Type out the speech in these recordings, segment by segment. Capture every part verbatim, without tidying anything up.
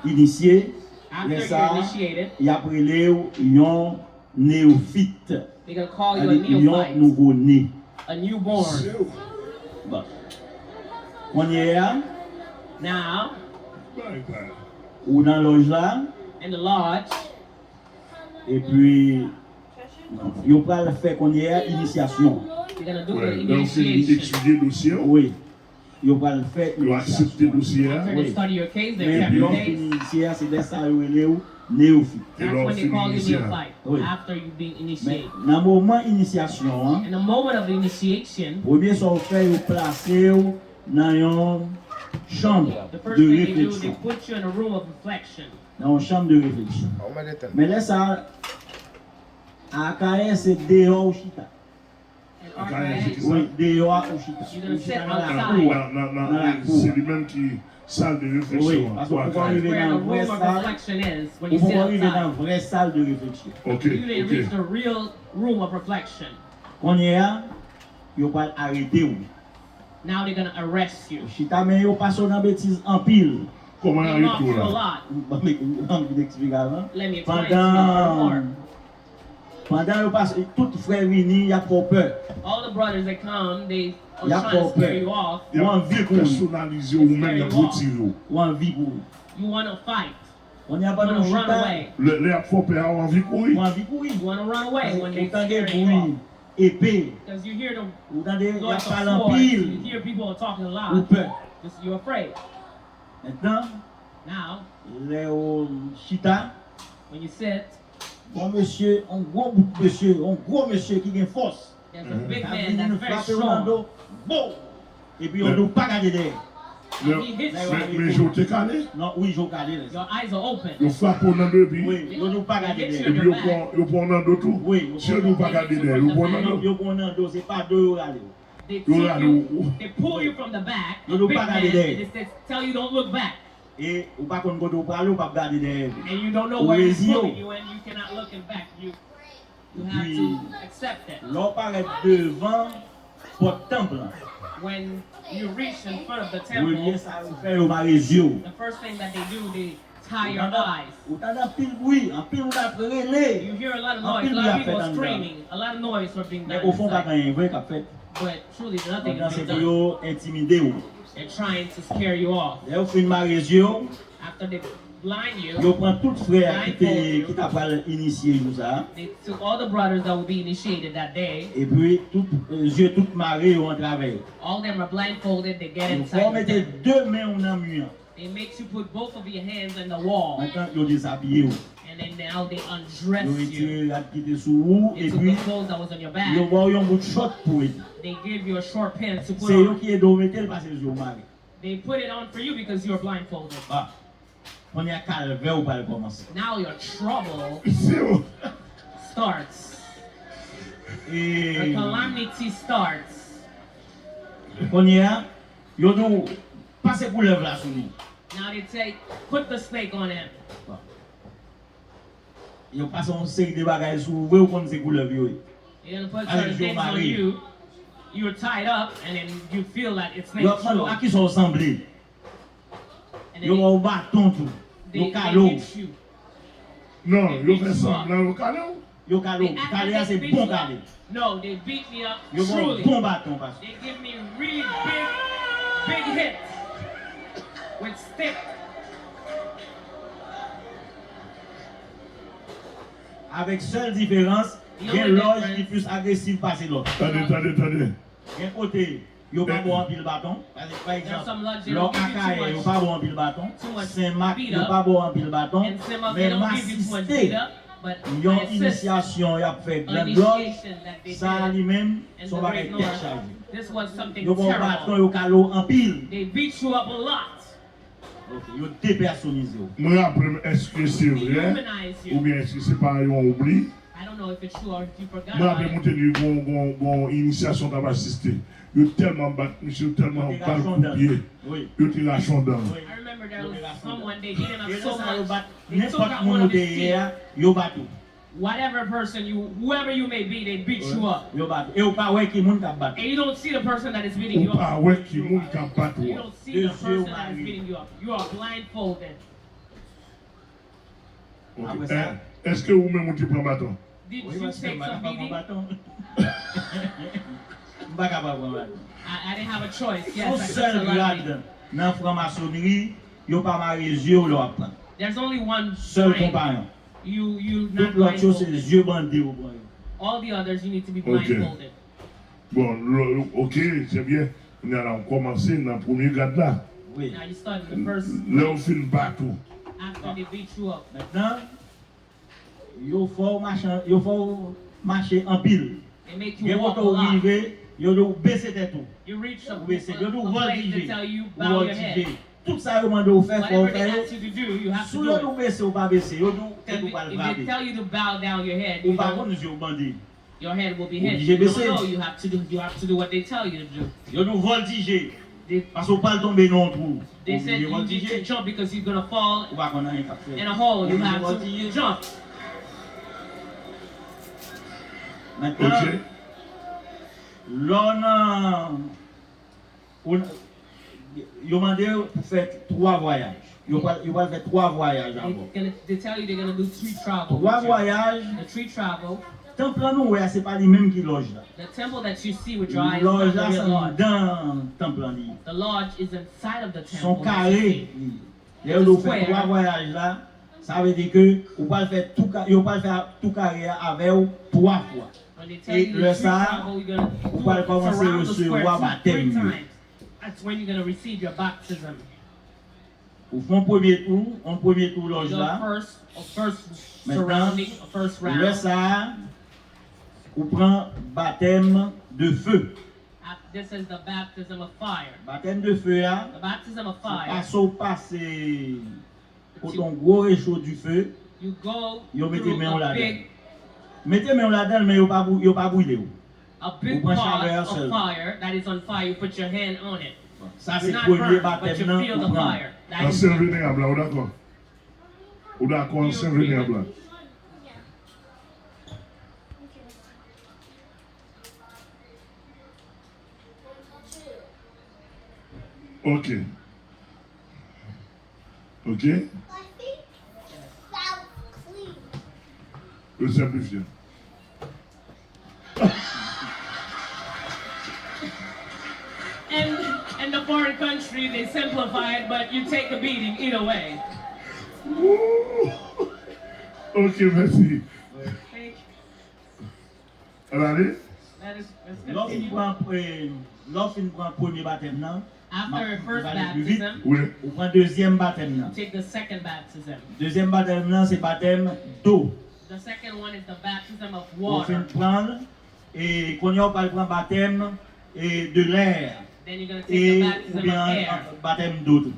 Inisye, lè sa a, y ap rele w yon neyofit. They're going to call you a neophyte, yon nouvo ne. A newborn. Bon. Kounye a, now, ou nan lòj la, in the lodge, epi yo pral fè kounye a inisyasyon. They're going to do the initiation. Wi. Yo pral fè inisyasyon. After they study your case, they... Men lè w fin inisye a, se lè sa yo rele w neyofit. That's when they call you neophyte, after you've been initiated. Men nan moman inisyasyon an, in the moment of initiation, premye sa w fè, yo plase w nan yon chanm de refleksyon. The first thing they do, they put you in a room of reflection. Nan yon chanm de refleksyon. Men lè sa a, Akayè, se deyò ou chita. Wi, deyò a ou chita. Ou chita nan lakou a. Nan lakou a. Se li menm ki sal de refleksyon an. Wi, paske ou poko rive nan vrè sal, ou poko rive nan vrè sal de refleksyon. Ok, ok. Kounye a, yo pral arete w. Now they're gonna arrest you. Chita, men yo pase w nan betiz anpil. Kòman yo arete w la? Ban m, ban m vin eksplike avan. Let me explain to you furthermore. Pandan yo pase, tout frè vini, y ap fè w pè. All the brothers that come, they are trying to scare you off. Y ap fè w pè. Ou anvi kouri. Pèsonalize ou menm, y ap retire w. Ou anvi kouri. You wanna fight. Kounye a pandan w chita, lè, lè y ap fè w pè a, ou anvi kouri. Ou anvi kouri. You wanna run away when they scare you off. Paske ou tande bri epe. Because you hear the noise of swords, you hear people talking a lot. Ou tande y ap pale anpil. Ou pè. You're afraid. Mentnan, lè w chita, when you sit, bon mesye, yon gwo bout mesye, yon gwo mesye ki gen fòs. There's a big man that's very strong. L ap vini, l frape w nan do, bow! Epi yo di w pa gade dèyè. And he hits you. Men, men je w te kale? Non, wi, je w kale lè sa. Your eyes are open. Yo frape w nan do epi? Wi, yo di w pa gade dèyè. Epi yo pran, yo pran w nan do tou? Wi, yo pran w nan do. Si yo di w pa gade dèyè, yo pran w nan do? Yo pran w nan do, se pa do yo rale w. Yo rale w. They pull you from the back, a big man, and they say, tell you don't look back. E ou pa konn kote w prale, ou p ap gade dèyè. And you don't know where he's pulling you, and you cannot look him back. You, you have to accept that. Epi, lè w parèt devan pòt tanp lan, when you reach in front of the temple, premye sa yo fè, yo mare zye w. The first thing that they do, they tie your eyes. Ou tande anpil bri, anpil moun ap rele. You hear a lot of noise, a lot of people screaming, a lot of noise are being done inside. Men ofon, pa gen anyen vre k ap fèt. But truly, nothing is being done. Pandan se pou yo entimide w. They're trying to scare you off. Lè yo fin mare zye w, after they blind you, yo pran tout frè a ki te, blindfold you, ki ta pral inisye jou sa a. They took all the brothers that would be initiated that day. Epi tout, eh, zye tout mare yo antravè yo. All them are blindfolded, they get inside with them. Yo fè w mete de men w nan mi an. They makes you put both of your hands in the wall. Mentnan, yo dezabiye w. And then now they undress you. Yo retire rad ki te sou ou, epi yo ba w yon bout chòt pou w mete. They took the clothes that was on your back. They gave you a short pants to put on. Se yo ki ede w mete l paske yo mare. They put it on for you because you're blindfolded. Ah. Kounye a, kalvè ou pral kòmanse. Now your trouble starts. E the calamity starts. Kounye a, yo di w, pase koulèv la sou li. Now they say, put the snake on him. Bon. Yo pase yon seri de bagay sou ou, vre, ou konn se koulèv yo ye. They're gonna put certain things on you. Avèk zye w mare. You're tied up and then you feel that it's snake. Yo ap mande w a kisa w sanble. And then they, they beat you. Yo ba w baton tou. Yo kale w. Non, yo fè sanblan yo kale w. Yo kale w. Kale a se bon kale. No, they beat me up truly. Yo ba w bon baton, pastè. They give me really big, big hits with stick. Avèk sèl diferans, gen lòj ki plis agresiv pase lòt. The only difference. Tande, tande, tande. Gen kote, yo pa ba w anpil baton. Pa, pa egzanp, lè w Akayè, yo pa ba w anpil baton. Senmak, yo pa ba w anpil baton. Men m asiste yon inisyasyon y ap fè Grand Lodge. Sa a li menm, se yon bagay tèt chaje. Yo ba w baton, yo kale w anpil. Ok, yo depèsonize w. Mwen raple m, èske se vrè, oubyen èske se pa yon oubli? Mwen raple m, ou te di gon, gon, gon inisyasyon w t ap asiste. Yo tèlman bat misye, yo tèlman ba l kout pye. Yo te rache yon dan l. Yo te rache yon dan l. E lè sa yo bat nenpòt moun ou te ye a, yo bat ou. Whatever person you, whoever you may be, they beat you up. Yo bat ou. E ou pa wè ki moun k ap bat ou. And you don't see the person that is beating you up. Ou pa wè ki moun k ap bat ou. You don't see the person that is beating you up. You are blindfolded. De zye w mare. Ok. Apre sa, eh, èske ou menm ou te pran baton? Did you take some beating? Wi, paske m pa ka pran baton. M pa ka pa pran baton. I, I didn't have a choice. Yes, I took a lot of beating. Yon sèl grad nan franmasonri, yo pa mare zye w lè w ap pran. There's only one rank. Sèl konpayon. You, you not blindfolded. Tout lòt yo, se zye bande ou pran yo. All the others, you need to be blindfolded. Ok. Bon, lo-, ok, se byen. Kounye a la, ou kòmanse nan premye grad la. Wi. Now you start in the first rank. Lè yo fin bat ou. After they beat you up. Mentnan, yo fè w mache, yo fè w mache anpil. They make you walk a lot. Gen kote w rive, yo di w bese tèt ou. You reach a, a, a place that tell you, "Bow your head." Ou voltije, ou voltije. Tout sa yo mande w fè, fò w fè yo. Whatever they ask you to do, you have to do it. Si yo di w bese, ou pa bese. Yo di w tèt ou pral frape. If, if they tell you to bow down your head, you don't. Ou pa konn zye w bande. Your head will be hit. Ou oblije bese. You don't know. You have to do, you have to do what they tell you to do. Yo di w voltije. They, paske w pral tonbe nan yon twou. They said you need to jump because you're gonna fall in a hole. Ou oblije voltije. Ou pa konn anyen k ap fèt. You have to jump. Ou oblije voltije. Mentnan, ok, lè w nan Ou, yo mande w pou fè twa vwayaj. Yo pral, yo pral fè twa vwayaj avè w. They gonna, they tell you they're gonna do three travel with you. Twa vwayaj. The three travel. Tanp lan nou wè a, se pa li menm ki lòj la. The temple that you see with your eyes is not the real lodge. Lòj la, se anndan tanp lan li ye. The lodge is inside of the temple that you see. Se yon kare li ye. Lè yo di w fè twa vwayaj la, sa vle di ke ou pral fè tou ka-, yo pral fè tou kare a avè w twa fwa. E lè sa a, ou pral kòmanse resevwa batèm yo. That's when you're gonna receive your baptism. Ou fè yon premye tou, yon premye tou lòj la. Mentnan, lè sa a, ou pran batèm de feu. This is the baptism of fire. Batèm de feu a, se pase w pase kote yon gwo recho dife, yo mete men w ladan l. Mete men w ladan l, men yo pa bou-, yo pa brile w. Ou pran chalè a sèlman. A big pot of fire that is on fire, you put your hand on it. Sa se premye batèm nan ou pran. Ansyen venerab la, ou dakò? Ou dakò ansyen venerab la? Ok. Ok. Yo senplifye. In, in the foreign country, they simplify it, but you take a beating either way. Woo! Ok, mèsi. Thank you. Ann ale. Let us, let's continue. Lè w fin pran, eh, lè w fin pran premye batèm nan, m ap, m prale pi vit. After first baptism, wi, ou pran dezyèm batèm nan. You take the second baptism. Dezyèm batèm nan, se batèm do. The second one is the baptism of water. Ou fin pran l, e kounye a w pral pran batèm, e, de lè. Then you're gonna take the baptism of air. E, oubyen, a, batèm do tou,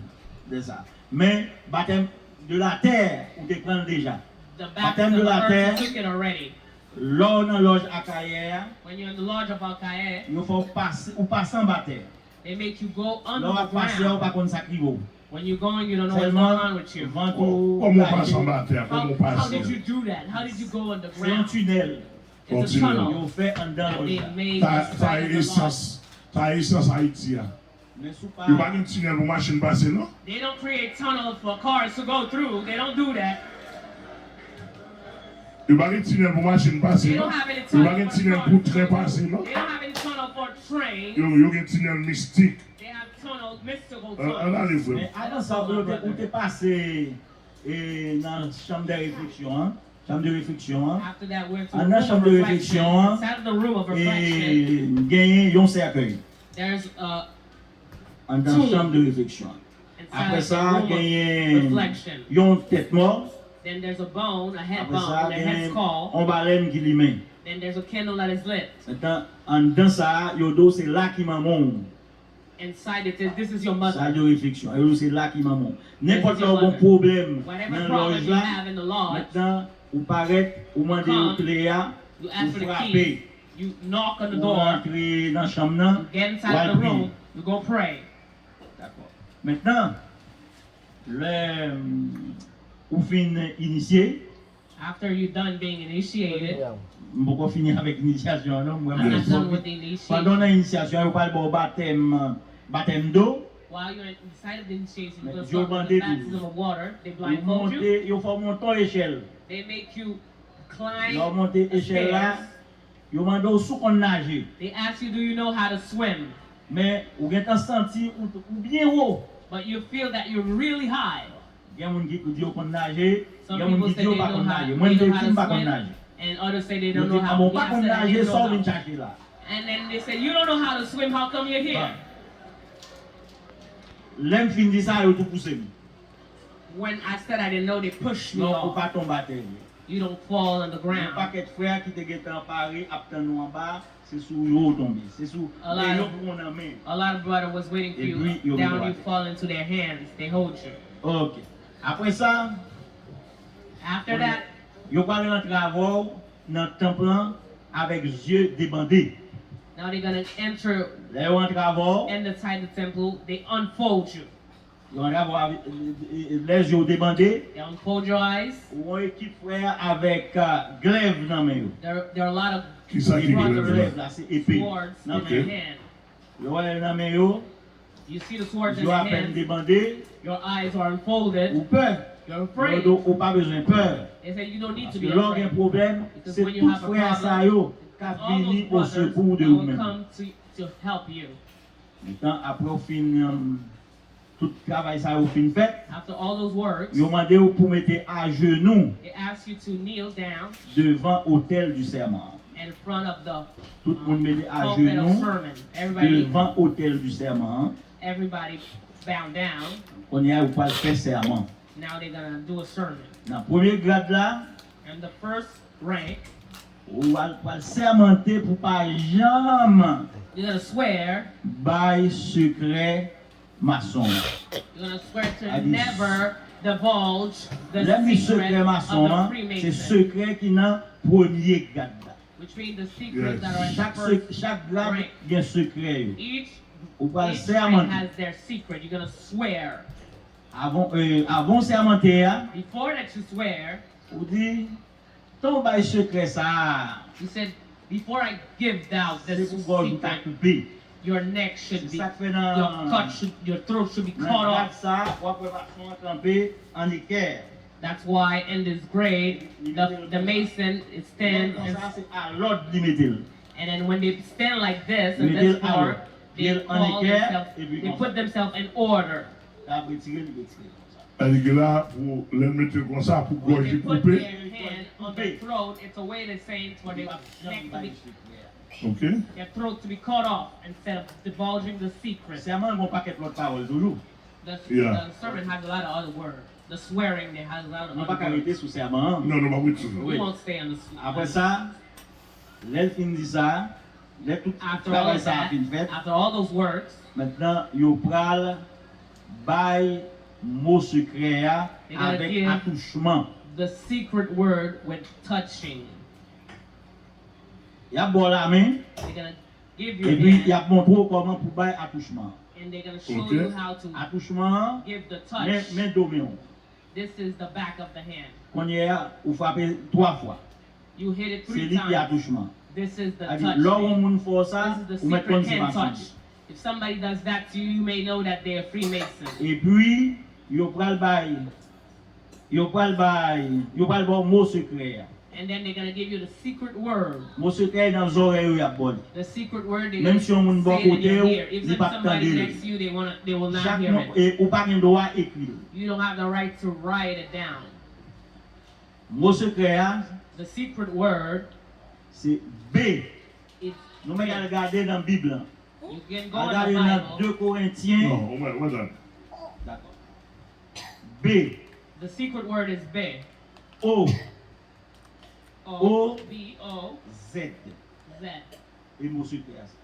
de sa. Men, batèm de la tè, ou te pran l deja. The baptism of earth, you took it already. Batèm de la tè, lè w nan lòj Akayè a, when you're in the lodge of Akayè, yo fè w pase, ou pase anba tè. They make you go under the ground. Lè w ap pase a, ou pa konn sa k rive w. When you're going, you don't know what's going on with you. Sèlman, vant ou lage. Kòman w pase anba tè a? Kòman w pase? How, how did you do that? How did you go underground? Se yon tinèl. It's a tunnel. Yon tinèl. Yo fè anndan lòj la. That they made inside of the lodge. Sa, sa esans, sa esans Ayiti a. Men si w pa... Yo pa gen tinèl pou machin pase, non? They don't create tunnel for cars to go through. They don't do that. Yo pa gen tinèl pou machin pase, non? They don't have any tunnel for cars. Yo pa gen tinèl pou tren pase, non? They don't have any tunnel for trains. Yo, yo gen tinèl mistik. They have tunnel, mystical tunnels. An, ann ale, frè m. Men avan sa, ou te, ou te pase, e, nan chanm de refleksyon an. Chanm de refleksyon an. After that, we're to the room of reflection. Anndan chanm de refleksyon an, inside of the room of reflection, e, genyen yon sèkèy. There's a tomb. Anndan chanm de refleksyon an. Inside of the room of reflection. Apre sa, genyen yon tèt mò. Then there's a bone, a head bone, a head skull. Apre sa, genyen yon balèn ki limen. Then there's a candle that is lit. Mentnan, anndan sa a, yo di w se la ki manman w. Inside it says, "This is your mother." Sal de refleksyon. Yo di w se la ki manman w. Nenpòt lè w gen pwoblèm nan lòj la, mentnan, ou parèt, ou mande yo kle a, ou frape. You knock on the door. Ou rantre nan chanm nan, ou al priye. You get inside the room, you go pray. Dakò. Mentnan, lè, mm, ou fin inisye, after you done being initiated, m poko fini avèk inisyasyon an, non, m wè m... I'm not done with the initiation. Pandan w nan inisyasyon an, yo pral ba w batèm, batèm do, While you're inside of the initiation, you're Men going to yo start with the mande baptism tou. of water. They Ou blindfold monte, you. Yo fè w monte yon echèl. They make you climb Lè w monte a echèl la, stairs. Yo mande w si w konn naje. They ask you, "Do you know how to swim?" Men ou gentan santi ou, ou byen wo. But you feel that you're really high. Gen moun ki di yo konn naje, Some gen moun people ki say di yo they pa know konn how, naje. they Mwen m know te how di m to pa konn swim, naje. And others say they Yo don't di, know "A how. bon, w pa Yes, konn and they naje, didn't sa w know vin how. chache la?" And then they said, "You don't know how to swim. How come you're here?" Bon. Lè m fin di sa, yo tou pouse m. When I said I didn't know, they pushed me Non, ou off. Pa tonbe atè vre. You don't fall on the Yon ground. Pakèt frè ki te gentan pare ap tann nou anba, se sou yo w tonbe. Se sou A lot yo of- pran nan men. A lot of brother was waiting for Epi, you. Yo Down, vin you atè. Fall into their hands. They hold you. Ok. Apre sa, After that, yo pral rantre avè w nan tanp lan avèk zye debande. Now they're gonna enter Lè yo rantre avè w, in the side of the temple. They unfold you. Yo rantre avè w avèk, e, e, e, lè zye w debande, They unfold your eyes. Ou wè yon ekip frè avèk, uh, glèv nan men yo. There, there are a lot of Ki sa ki brothers glèv Glèv la? La se epe Swords nan in men their yo. hand. Lè w wè l nan men yo, You see the swords in yo their apèn hand. Debande, Your eyes are unfolded. Ou pè. You're Yo afraid. Di w, ou pa bezwen pè. They say you don't need to Paske be lè w gen afraid. Pwoblèm, Because se when you tout have a frè sa problem, yo k ap All those vini o brothers sekou de that ou will menm. Come to, to help you. Metan apre w fin, um, tout travay sa yo fin fèt, After all those works, yo mande w pou mete ajenou they ask you to kneel down devan otèl di sèman. In front of the Tout moun mete pulpit of ajenou sermon. Everybody, devan otèl di sèman. Everybody bow down. Kounye a, ou pral fè sèman. Now they're gonna do a sermon. Nan premye grad la, And the first rank, ou al pral sèmante pou pa janm you're gonna swear bay sekrè mason an. You're gonna swear to Adi, never divulge the Lè m di secret sekrè of mason the an, se Freemason, sekrè ki nan premye grad la. Which means the secrets that are in the Chak, first se- chak grad rank. Gen sekrè yo. Each, Ou pral each rank sèmante. Has their secret. You're gonna swear. Avan, euh, avan w sèmante a, Before that you swear, ou di, "Tan w bay sekrè sa a, you said, "Before I give thou se this pou gòj ou ta secret, koupe." Your neck should Se be, sa k fè nan your cut should, your throat should be Nan cut grad off." Sa a, w ap wè mason an kanpe an ekè. That's why in this grade, the, the mason is stand Nan and, sa a, se a lòd li mete l. And then when they stand like this Li in mete this l a lòd. part, Li they mete l an call ekè, themselves, epi they konsa. Put themselves in order. L ap retire, li retire l konsa. Tandis que là, pou, lè l mete l konsa, pou When gòj they li put koupe. Their hand on their throat, it's a way they're saying for their Li p ap janm neck to bay be, sekrè a. Ok. Their throat to be cut off instead of divulging the secret. Sèman gen yon pakèt lòt pawòl toujou. The, Yeah. The sermon has a lot of other words. The swearing there has a lot of Nou pa ka other words. Rete sou sèman an. Non, nou pa rete sou sa. We won't stay on the s- Apre sa, lè l fin di sa, lè tout After all travay of sa a that, fin fèt, after all those works, mentnan yo pral bay mo sekrè a They gotta avèk give atouchman. The secret word with touching. Y ap ba w lamen, They're gonna give you epi y hand, ap montre w kòman pou bay atouchman. And they're gonna show Okay. You how to Atouchman an, give the men, touch. Men do men w. This is the back of the hand. Kounye a, ou frape twa fwa. You hit it Se three li ki times. Atouchman. This is the Adi, touch. Lè w wè yon moun fè w sa, This is the ou mèt konn secret se hand mason. Touch. If somebody does that to you, you may know that they're a Freemason. Epi, yo pral bay, yo pral bay, yo pral ba w mo sekrè a. And then they're gonna give you the secret word. Mo sekrè a nan zòrèy ou y ap ba w li. The secret word, they're Menm gonna si yon moun bò say it in kote your w, ear. Even li if p ap somebody tande l. Next to you, they wanna, they will not Chak hear mo, it. E, ou pa gen dwa ekri l. You don't have the right to write it down. Mo sekrè a, The secret word, se B. It's Nou mèt al gade nan Bib lan. You can go Al in gade the nan Bible. De Korentyen. Non, ou mèt, ou mèt al. Dakò. B. The secret word is B. O. O, O. B, O, Z. Z. E mo sekrè a sa.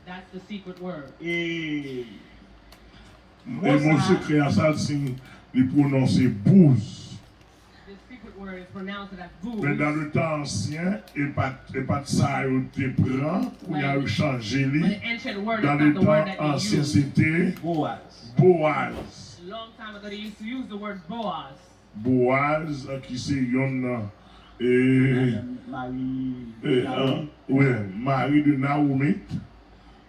That's the secret word. E E mo sekrè a sa, l si li pwononse bouz. The secret word is pronounced as booze. Men dan le tan ansyen, e pa t, e pa t sa yo te pran, kounye a yo chanje li. But the ancient word is Dan le not the word tan that they ansyen, use. Se te Boaz. Boaz. A long time ago, they used to use the word Boaz. Boaz, ki se yonn nan, e, Mari e, Naomi. Wi, mari de Naomi.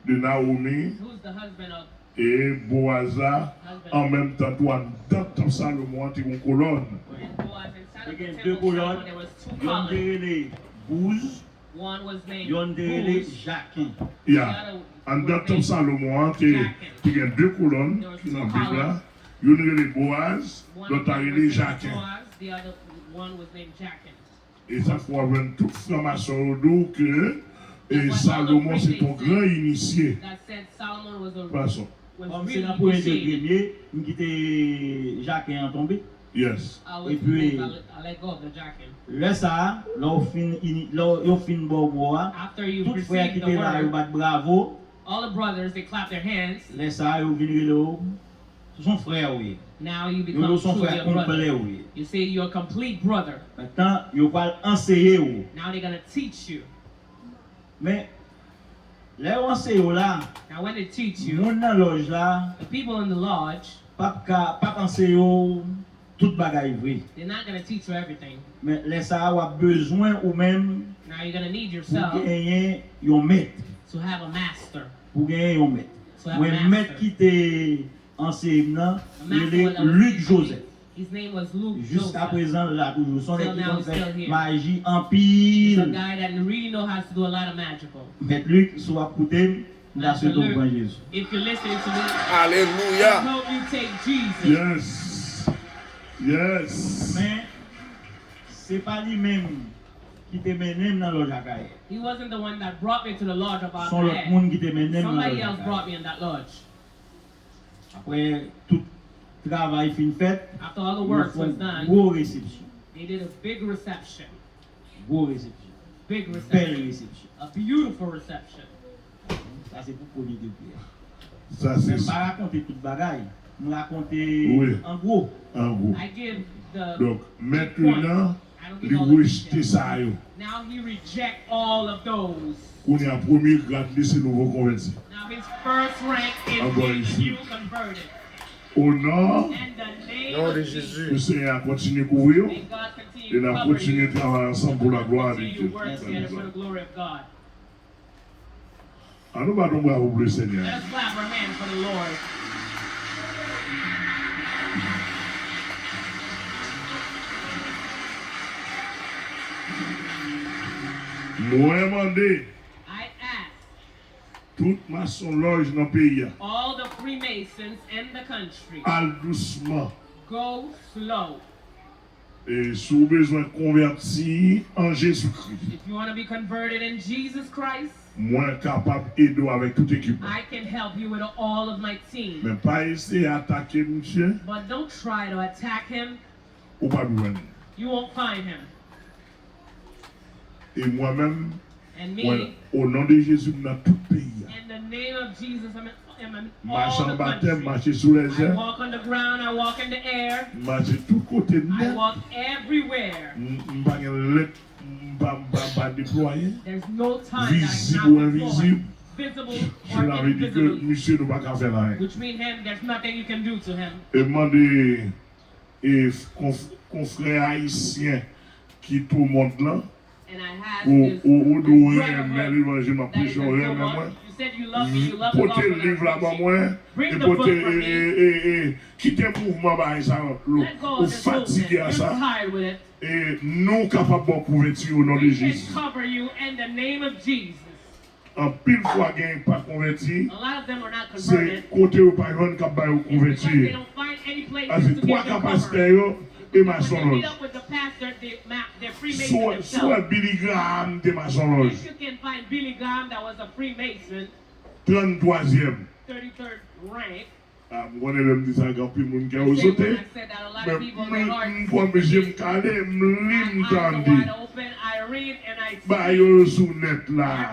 De Naomi. Who's the husband of E Boaz la, an menm tan tou, anndan tanp Salomon an, te gen yon kolòn. Te gen de kolòn, yonn te rele Bouz, yonn te rele Jaken. Ya, anndan tanp Salomon an, te, te gen de kolòn ki nan Bib la. Yonn rele Boaz, lòt la rele Jaken. E sa fè w ap jwenn tout franmason yo di w ke e Salomon se t yon gran inisye. Fason. Kòm se nan premye degrè m ye, m kite Jaken an tonbe. Yes. Epi, lè sa a, lè w fin ini-, lè w, yo fin ba w mo a, tout frè ki te la yo bat bravo. Lè sa a, yo vin rele w, se yon frè ou ye. Yo rele w se yon frè konplè ou ye. Mentnan, yo pral anseye w. Men, lè yo anseye w la, moun nan lòj la p ap ka, p ap anseye w tout bagay vre. Men lè sa a, w ap bezwen ou menm pou genyen yon mèt. Pou genyen yon mèt. Mwen, mèt ki te anseye m nan rele Luc Joseph. Jiskaprezan, l la toujou. Se yon nèg ki konn fè maji anpil. Mèt Luc, si w ap koute m, m ta swete w pran Jezi. Alelouya. Yes. Yes. Men, se pa li menm ki te mennen m nan lòj Akayè. Se yon lòt moun ki te mennen m nan lòj Akayè. Apre tout travay fin fèt, yo fè yon gwo resepsyon. Gwo resepsyon. Bèl resepsyon. Sa se pou premye degrè a. Men m pa rakonte tout bagay. M rakonte an gwo. Donk, mentnan, li rejte sa yo. Kounye a, premye grad li se nouvo konvèti. Ankò isi. O non de Jezi. Ke Senyè a kontinye kouvri w. E n ap kontinye travay ansanm pou laglwa de Dye. An nou bat yon bravo pou Lesenyè. Mwen mande tout masonlòj nan peyi a, al dousman. E si w bezwen konvèti an Jezikri, mwen kapab ede w avèk tout ekip mwen. Men pa eseye atake misye. Ou p ap jwenn li. E mwen menm, mwen, o non de Jezi, m nan tout peyi a. M mache anba tè, m mache sou lèzè, m mache tout kote nèt. M, m pa gen lèt, m pa, m pa, m pa deplwaye, vizib ou envizib. Cela veut dire que misye nou pa ka fè l anyen. E m mande e konf-, konfrè ayisyen ki tou mond lan, ou, ou, ou di w renmen levanjil m ap preche, w renmen mwen, pote liv la ban mwen, e pote, e, e, e, e, kite mouvman bagay sa yo, ou fatige a sa, e nou kapab ba w kouvèti o non de Jezi. Anpil fwa gen pa konvèti, se kote yo pa jwenn k ap ba yo kouvèti. Paske twa ka pastè yo, e masonlòj. Si w, si w wè Billy Graham te masonlòj, tranntwazyèm. A, m konnen lè m di sa, gen anpil moun kè yo sote. Men m, m kwè m, je m kale, m li, m tande. Bagay yo, yo sou nèt la.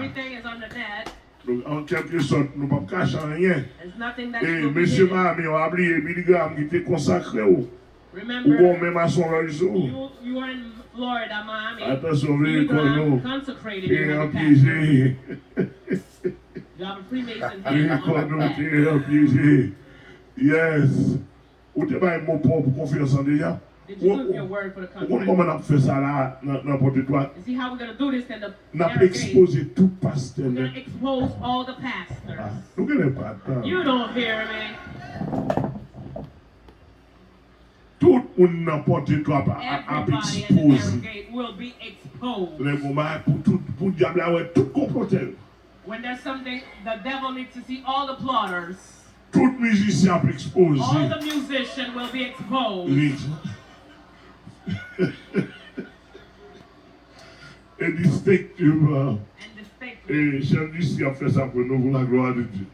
Donk, an kèlke sòt, nou p ap kache anyen. E mesye Miami, w pa bliye Billy Graham ki te konsakre w. Ou gon men masonlòj sou ou. Atansyon, veye kò nou. Te anpyeje. Veye kò nou, te anpyeje. Yes. Ou te bay mo pa w pou konferans lan deja? Did you give me a word for the country? Ou konn kòman n ap fè sa la nan, nan Pòtetwat? You see how we're gonna do this in the narrow gate? N ap ekspoze tout pastè nèt. We're gonna expose all the pastors. Ah, nou genlè pa tan. You don't hear me. Tout moun nan Pòtetwat ap, ap ekspoze. Everybody in the narrow gate will be exposed. Lè gon bagay pou tout, pou dyab la wè tout konplotè yo. When there's something, the devil needs to see all the plotters. Tout mizisyen ap ekspoze. All the musician will be exposed. E distinktivman, e chèf distri ap fè sa pou nou, pou la glwa de Dye.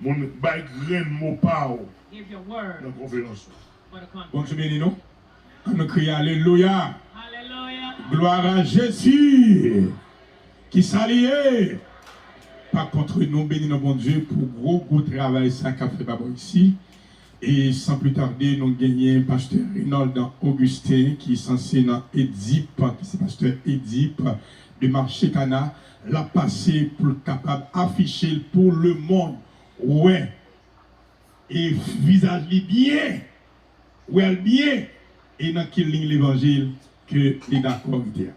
Moun bay grenn mo pa w nan konferans ou. Bondye beni nou. Ann nou kriye alelouya. Glwa a Jezi. Kisa li ye? Pa kont nou beni nan Bondye pou gwo, gwo travay sa k ap fè pa bò isi. E san pli tade, nou genyen pastè Reynold Augustin ki sanse nan Edip, ki se pastè Edip de Mache Kana. L ap pase pou l kapab afiche l pou lemonn wè e vizaj li byen, wè l byen, e nan ki liy levanjil ke li dakò rete a.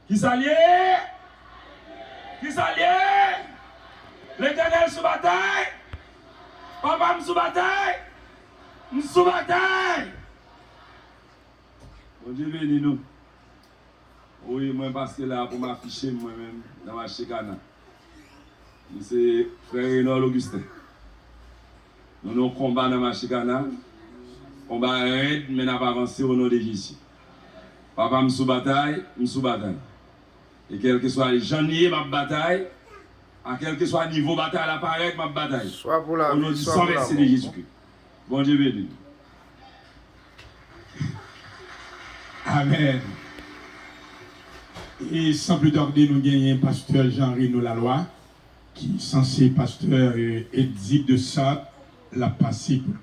Kisa l ye? Kisa l ye? Letènèl sou batay. Papa m sou batay. M sou batay. Bondye beni nou. Wi, mwen pase la pou m afiche m mwen menm nan Mache Kana. M se frè Reynold Augustin. Nou nan yon konba nan Mache Kana. Konba rèd, men n ap avanse o non de Jezi. Papa m sou batay, m sou batay. E kèlkeswa jan li ye, m ap batay. A kèlkeswa nivo batay la parèt, m ap batay. O non di san vèse de Jezikri. Bondye beni nou. Amèn. E san pli tade, nou genyen pastè Jean Reno Laloy, ki sanse pastè, e, Edip de Sat, l ap pase pou l